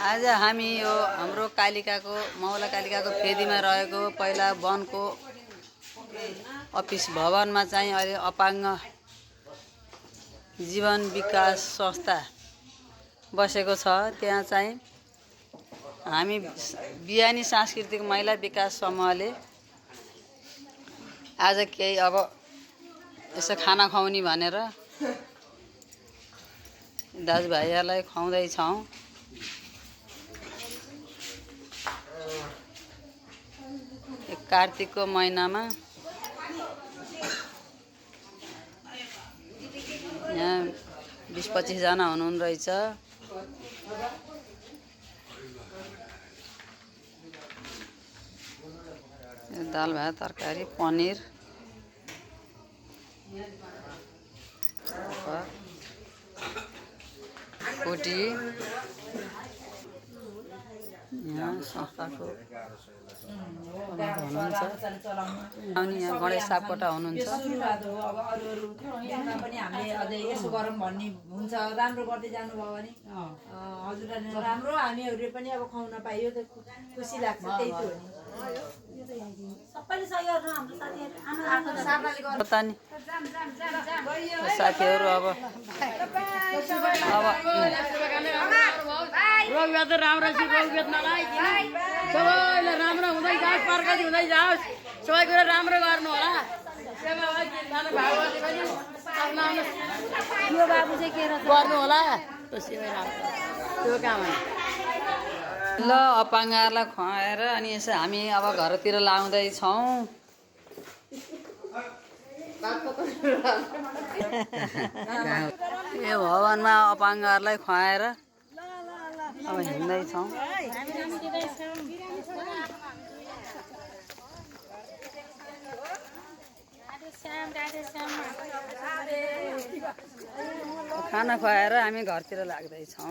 आज हामी यो हाम्रो कालिकाको मौला कालिकाको फेदीमा रहेको पहिला वनको अफिस भवनमा चाहिँ अहिले अपाङ्ग जीवन विकास संस्था बसेको छ। त्यहाँ चाहिँ हामी बिहानी सांस्कृतिक महिला विकास समूहले आज केही अब यसो खाना खुवाउने भनेर दाजुभाइहरूलाई खुवाउँदैछौँ। कार्तिकको महिनामा यहाँ 20-25 जना हुनुहुन्न रहेछ। दाल भात तरकारी पनिर रोटी यहाँ संस्थाको हुनुहुन्छ अनि यहाँ गणेश सापकोटा हुनुहुन्छ। पनि हामीले अझै यसो गरौँ भन्ने हुन्छ। राम्रो गर्दै जानुभयो भने हजुरहरूले राम्रो, हामीहरूले पनि अब खुवाउन पाइयो त खुसी लाग्छ। त्यही त हो नि, सबैले सही गर्नु। हाम्रो साथीहरू अब रोगव्याध राम्रो छ, रोगव्याध नलागिदिनु, सबैलाई राम्रो हुँदै जाओस्, प्रगति हुँदै जाओस्, सबै कुरा राम्रो गर्नु होला। यो बाबु चाहिँ के गर्नु होला त्यो काम ल अपाङ्गहरूलाई खुवाएर अनि यसो हामी अब घरतिर लाउँदैछौँ। यो भवनमा अपाङ्गहरूलाई खुवाएर अब हिँड्दैछौँ। खाना खुवाएर हामी घरतिर लाग्दैछौँ।